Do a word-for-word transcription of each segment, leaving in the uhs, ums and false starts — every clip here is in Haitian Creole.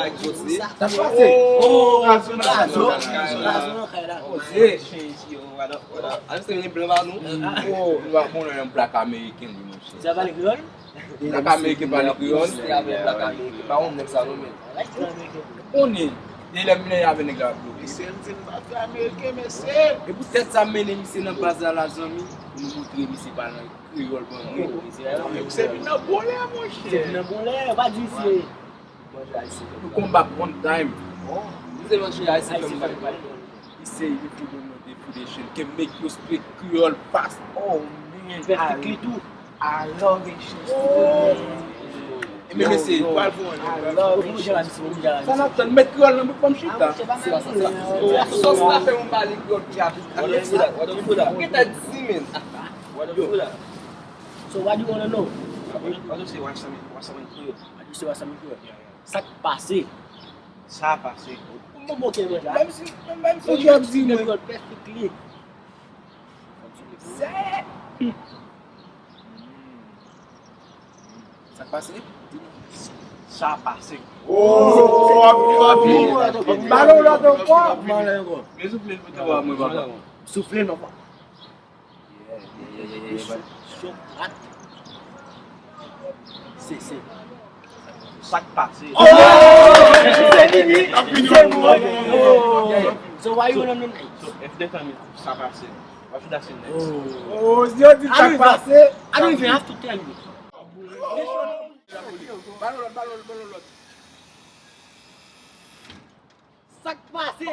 Sa k pase? Oh, gazo nan kay la. Gazo nan kay la. Koze. Alè se blan pa nou. Oh, nou pa konnen yon blak ameriken li, monchè. Sa pale kreyòl? Blak ameriken pale kreyòl. Blak ameriken pa yon nèg sa non men. Konnen. Depi lè m vin avè nèg la bloke. Mesye, m di m pa fè ameriken, mesye. E poutèt sa m mennen misye nan baz la, la zanmi, pou nou montre misye pale kreyòl ban mwen. Se vin nan bon lè, monchè. Se vin nan bon lè, pa di se. Nou konbat one time. Li se manje ayisyen fè m pale. Li se li fout mwen de foundation. Ke make yo speak Creole fast. Oh man. Perfectly too. I love it. E men mesye, pral pou mwen. Sa n ap tann, met kreyòl nan bouk pa m chita. Sòs la fè yon bali kreyòl ki ap. What the food at? What the food at? Get that semen. What the food at? So what do you wanna know? What do you say? What's something? What's something? What do you say? What's something? Sa k pase? Sa pase. Bon, bon, ok, mwen la. Menm si, menm si w ap di mwen. Perfectly. Sè. Sa k pase? Sa pase. Oh, w ap, w ap. Ba nou lòt ankò. Men soufle l pou twa mwen, papa. Soufle l, papa. Yeah, yeah, yeah, yeah, yeah, yeah, but Shot at. Se, se. Sa k pase? Oh! Se li, se mwen. So why you wanna know? So, if they tell me sa pase, what should I say next? Oh, yo di sa k pase. I don't even have to tell you. Balon lòt, balon, balon lòt. Sa k pase?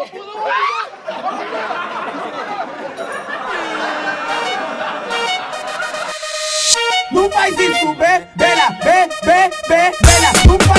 Nou bay zil sou be, be la, be, be, be, be la. Nou bay